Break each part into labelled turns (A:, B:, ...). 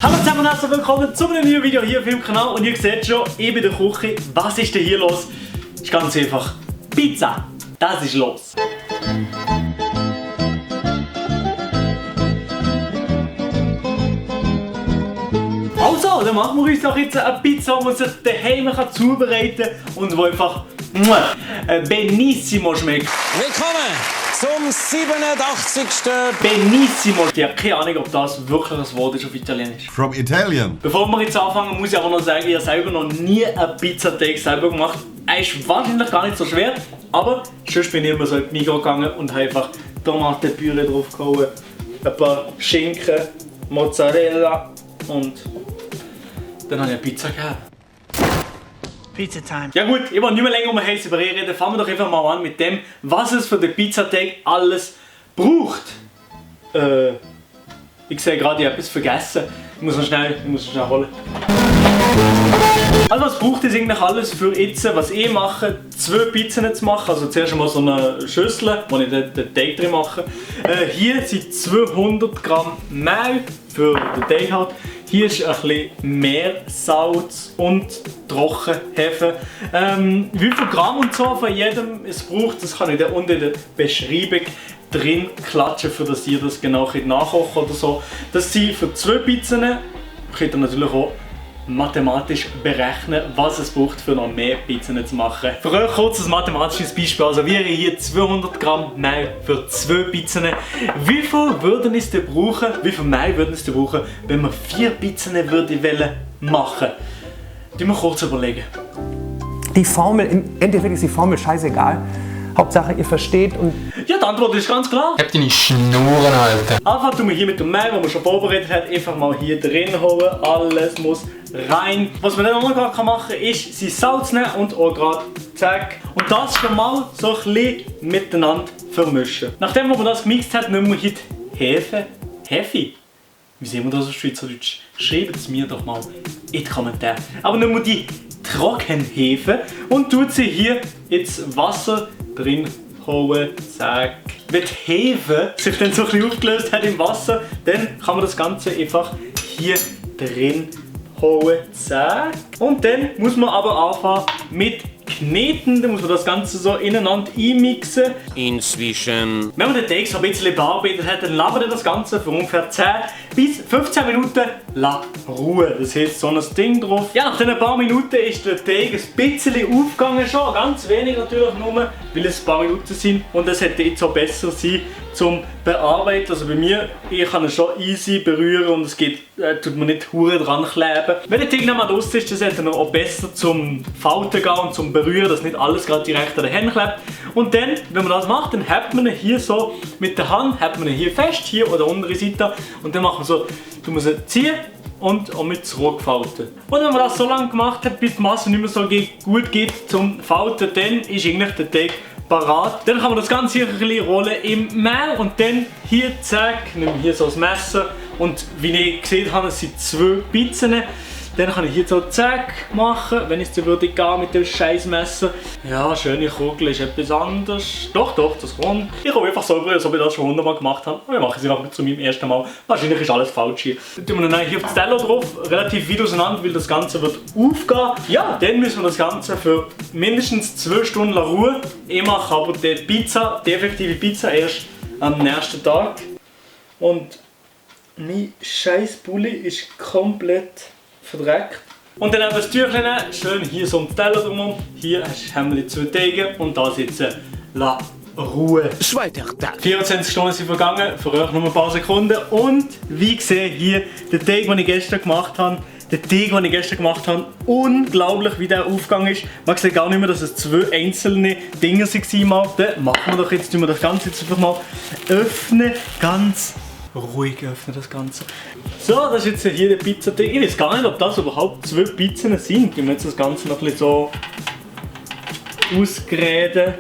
A: Hallo zusammen und herzlich willkommen zu einem neuen Video hier auf dem Kanal. Und ihr seht schon, ich bin in der Küche. Was ist denn hier los? Ist ganz einfach Pizza. Das ist los. Also, dann machen wir uns doch jetzt eine Pizza, die man sich daheim zubereiten kann und die einfach benissimo schmeckt.
B: Willkommen zum 87.
A: Benissimo. Ich habe keine Ahnung, ob das wirklich ein Wort ist auf Italienisch.
C: From Italian.
A: Bevor wir jetzt anfangen, muss ich aber noch sagen, ich habe selber noch nie einen Pizzateig selber gemacht. Er ist wahrscheinlich gar nicht so schwer, aber sonst bin ich immer so in die Migros gegangen und habe einfach Tomatenpüree draufgehauen, ein paar Schinken, Mozzarella und dann habe ich eine Pizza gehabt.
D: Pizza time.
A: Ja gut, ich will nicht mehr länger um heiß über reden, fangen wir doch einfach mal an mit dem, was es für den Pizzateig alles braucht. Ich sehe gerade, ich habe etwas vergessen. Ich muss noch schnell holen. Also was braucht es eigentlich alles für jetzt, was ich mache, 2 Pizzen zu machen. Also zuerst einmal so eine Schüssel, wo ich den Teig drin mache. Hier sind 200 Gramm Mehl für den Teig halt. Hier ist ein bisschen Meersalz und Trockenhefe. Wie viel Gramm und so von jedem es braucht, das kann ich dann unten in der Beschreibung drin klatschen, für dass ihr das genau nachkochen oder so. Das sind für 2 Pizzen, könnt ihr natürlich auch mathematisch berechnen, was es braucht, für noch mehr Pizzen zu machen. Für euch kurz ein mathematisches Beispiel. Also wir haben hier 200 Gramm Mehl für 2 Pizzen. Wie viel würden es denn brauchen, wie viel Mehl würden es denn brauchen, wenn wir 4 Pizzen würde machen? Die wir kurz überlegen.
D: Die Formel, im Endeffekt ist die Formel scheißegal. Hauptsache ihr versteht und...
A: Ja, die Antwort ist ganz klar.
B: Hab deine Schnurren, Alter.
A: Einfach tun wir hier mit dem Mehl, das wir schon vorbereitet haben, einfach mal hier drin holen. Alles muss rein. Was man dann auch noch machen kann, ist sein Salz nehmen und auch gerade zack. Und das schon mal so ein bisschen miteinander vermischen. Nachdem wir das gemixt haben, nehmen wir hier die Hefe. Hefe? Wie sehen wir das auf Schweizerdeutsch? Schreibt es mir doch mal in die Kommentare. Aber nehmen wir die Trockenhefe und tut sie hier ins Wasser drin holen, zack. Wenn die Hefe sich dann so ein bisschen aufgelöst hat im Wasser, dann kann man das Ganze einfach hier drin holen, zack. Und dann muss man aber anfangen mit Kneten, dann muss man das Ganze so ineinander einmixen.
B: Inzwischen.
A: Wenn man den Teig so ein bisschen bearbeitet hat, dann lassen wir das Ganze für ungefähr 10 bis 15 Minuten ruhen. Das heißt, so ein Ding drauf. Ja, nach ein paar Minuten ist der Teig ein bisschen aufgegangen schon. Ganz wenig natürlich nur, weil es ein paar Minuten sind. Und das hätte jetzt auch besser sein zum Bearbeiten. Also bei mir, ich kann es schon easy berühren und es geht, tut mir nicht hure dran kleben. Wenn der Teig nicht mal draus ist, dann hätte er auch besser zum Falten gehen und zum Berühren, dass nicht alles gerade direkt an den Händen klebt. Und dann, wenn man das macht, dann hebt man ihn hier so mit der Hand, hebt man ihn hier fest, hier oder untere Seite. Und dann macht man so, du musst ihn ziehen und auch mit zurückfalten. Und wenn man das so lange gemacht hat, bis die Masse nicht mehr so gut geht zum Falten, dann ist eigentlich der Teig parat. Dann kann man das Ganze hier ein bisschen rollen im Mehl und dann hier, zack, nehmen wir hier so das Messer und wie ich gesehen habe, es sind 2 Pizzen. Dann kann ich hier so zack machen, wenn ich es würde gehen mit dem scheiß Messer. Ja, schöne Kugel ist etwas anderes. Doch, das kommt. Ich komme einfach so rüber, als ob ich das schon 100 Mal gemacht habe. Und ich mache es einfach zu meinem ersten Mal. Wahrscheinlich ist alles falsch hier. Dann tun wir dann hier auf das Teller drauf, relativ weit auseinander, weil das Ganze wird aufgehen. Ja, dann müssen wir das Ganze für mindestens 2 Stunden ruhen. Ich mache aber die effektive Pizza erst am nächsten Tag. Und mein scheiß Bulli ist komplett verdreckt. Und dann haben wir das Tüchlein, schön hier so um den Teller drum. Hier haben wir die 2 Teige und das jetzt Ruhe. 24 Stunden sind vergangen, für euch noch ein paar Sekunden. Und wie gesehen hier, der Teig, den ich gestern gemacht habe, unglaublich wie der aufgegangen ist. Man sieht gar nicht mehr, dass es 2 einzelne Dinge waren. Dann machen wir doch jetzt, tun wir das Ganze jetzt einfach mal öffnen, ganz ruhig öffnen das Ganze. So, das ist jetzt hier der Pizzateig. Ich weiß gar nicht, ob das überhaupt 2 Pizzen sind. Ich möchte das Ganze noch ein bisschen so ausgereden.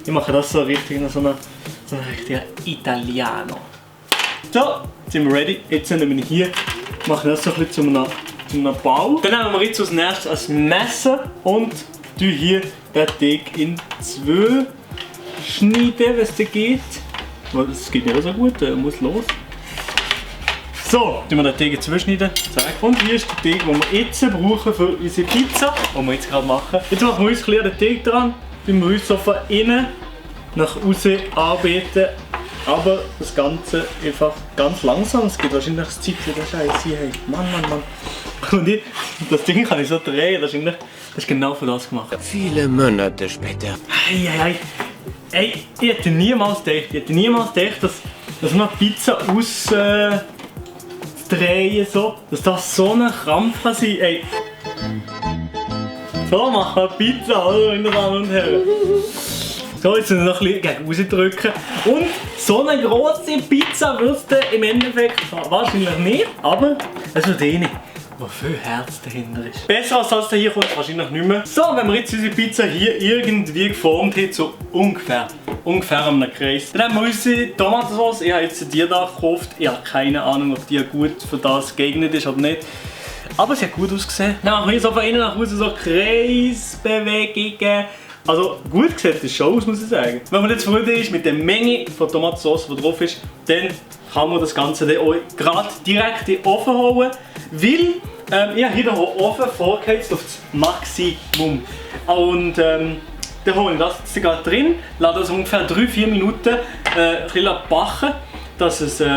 A: Ich mache das so richtig, so ein richtiger Italiano. So, jetzt sind wir ready. Jetzt nehmen wir hier, machen das so ein bisschen zu einem Bau. Dann nehmen wir jetzt als nächstes ein Messer und tun hier den Teig in 2 schneiden, wenn es geht. Das geht nicht so gut, muss los. So, tun wir den Teig zuschneiden. Zack. Und hier ist der Teig, den wir jetzt brauchen für unsere Pizza, die wir jetzt gerade machen. Jetzt machen wir uns klar den Teig dran, tun wir uns so von innen nach außen arbeiten. Aber das Ganze einfach ganz langsam. Es gibt wahrscheinlich das Zeit für den Scheiß hier. Mann. Und das Ding kann ich so drehen. Das ist genau für das gemacht.
B: Viele Monate später.
A: Ey, ich hätte niemals gedacht, dass man Pizza drehen so, dass das so ein Krampf kann sein. Ey. So machen wir Pizza, oder, meine Damen und Herren. So, jetzt noch ein bisschen gegen rausdrücken. Und so eine grosse Pizza wirst du im Endeffekt wahrscheinlich nicht, aber es wird eh nicht, wo viel Herz dahinter ist. Besser als das hier kommt wahrscheinlich nicht mehr. So, wenn wir jetzt unsere Pizza hier irgendwie geformt haben, so ungefähr an einem Kreis. Dann haben wir unsere Tomatensauce. Ich habe jetzt die hier gekauft. Ich habe keine Ahnung, ob die gut für das geeignet ist oder nicht. Aber sie hat gut ausgesehen. Dann machen wir so von innen nach außen so Kreisbewegungen. Also gut sieht das schon aus, muss ich sagen. Wenn man jetzt zufrieden ist mit der Menge von Tomatensauce, die drauf ist, dann kann man das Ganze dann auch gerade direkt in den Ofen hauen. Weil ich habe hier den Ofen vorgeheizt auf das Maximum. Und dann hole ich das jetzt gerade drin, lasse das ungefähr 3-4 Minuten ein bisschen backen, dass es ja,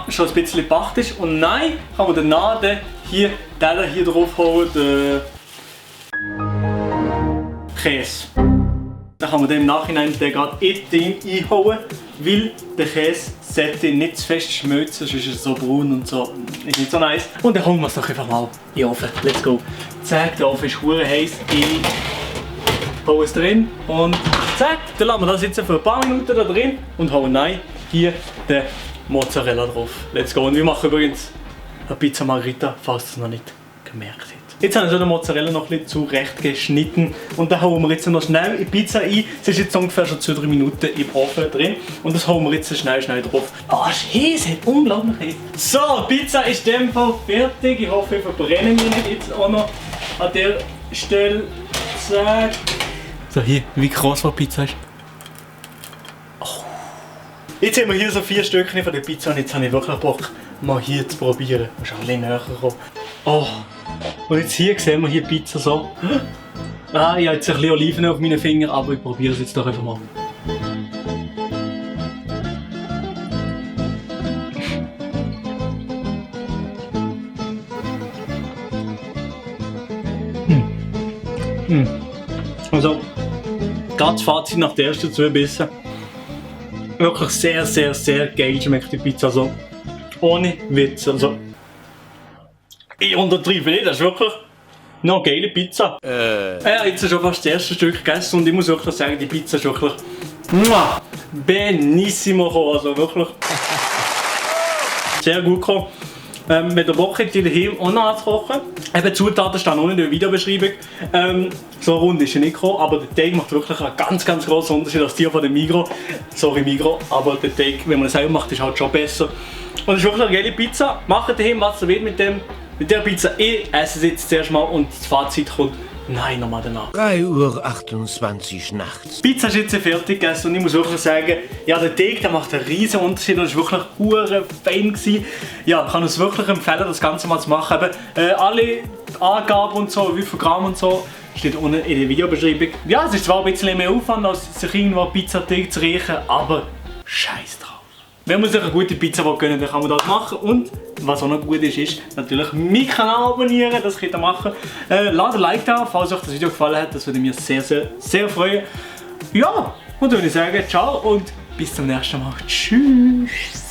A: schon ein bisschen gebackt ist. Und nein, kann man danach hier drauf holen, den Käse. Dann kann man den im Nachhinein gerade in den einhauen, weil der Käse sollte nicht zu fest schmelzen, sonst ist es so braun und so. Ist nicht so nice. Und dann holen wir es doch einfach mal in den Ofen. Let's go. Zack, der Ofen ist hure heiß. Ich hole es drin und zack, dann lassen wir das jetzt für ein paar Minuten da drin und hauen hier den Mozzarella drauf. Let's go. Und wir machen übrigens eine Pizza Margherita, falls ihr es noch nicht gemerkt habt. Jetzt haben wir den Mozzarella noch ein bisschen zurecht geschnitten und dann hauen wir jetzt noch schnell in die Pizza ein. Es ist jetzt ungefähr schon 2-3 Minuten im Ofen drin und das hauen wir jetzt schnell drauf. Ah, es hat unglaublich heiß. So, die Pizza ist in dem Fall fertig. Ich hoffe, ich verbrenne mich nicht jetzt auch noch an der Stelle. Zack. So, hier, wie groß die Pizza ist. Oh. Jetzt haben wir hier so 4 Stückchen von der Pizza und jetzt habe ich wirklich Bock, mal hier zu probieren. Ich muss ein bisschen näher kommen. Oh. Und jetzt hier sehen wir hier Pizza so. Ah, ich habe jetzt ein bisschen Oliven auf meinen Fingern, aber ich probiere es jetzt doch einfach mal. Also, ganz Fazit nach der ersten 2 Bissen. Wirklich sehr, sehr, sehr geil schmeckt die Pizza. Also, ohne Witz. Also, ich untertreibe nicht, das ist wirklich noch eine geile Pizza. Jetzt schon fast das erste Stück gegessen und ich muss wirklich sagen, die Pizza ist wirklich benissimo gekommen. Also wirklich sehr gut gekommen. Wenn ihr Bock habt, die daheim auch noch anzukochen. Eben Zutaten stehen unten in der Videobeschreibung. So rund ist er nicht gekommen, aber der Teig macht wirklich einen ganz, ganz großen Unterschied als die von dem Migros. Sorry Migros, aber der Teig, wenn man es selber macht, ist halt schon besser. Und es ist wirklich eine geile Pizza. Macht daheim, was ihr wollt mit der Pizza. Ich esse es jetzt zuerst mal und das Fazit kommt nochmal danach.
B: 3:28 Uhr nachts.
A: Die Pizza ist jetzt fertig gegessen und ich muss wirklich sagen, ja, der Teig der macht einen riesen Unterschied und es war wirklich hure fein gewesen. Ja, ich kann es wirklich empfehlen, das Ganze mal zu machen. Eben, alle Angaben und so, wie viel Gramm und so, steht unten in der Videobeschreibung. Ja, es ist zwar ein bisschen mehr Aufwand, als sich irgendwo Pizzateig zu riechen, aber scheiß drauf. Wenn man sich eine gute Pizza gönnen will, dann kann man das machen. Und was auch noch gut ist natürlich meinen Kanal abonnieren, das könnt ihr machen. Lasst ein Like da, falls euch das Video gefallen hat, das würde mich sehr, sehr, sehr freuen. Ja, und dann würde ich sagen, ciao und bis zum nächsten Mal. Tschüss.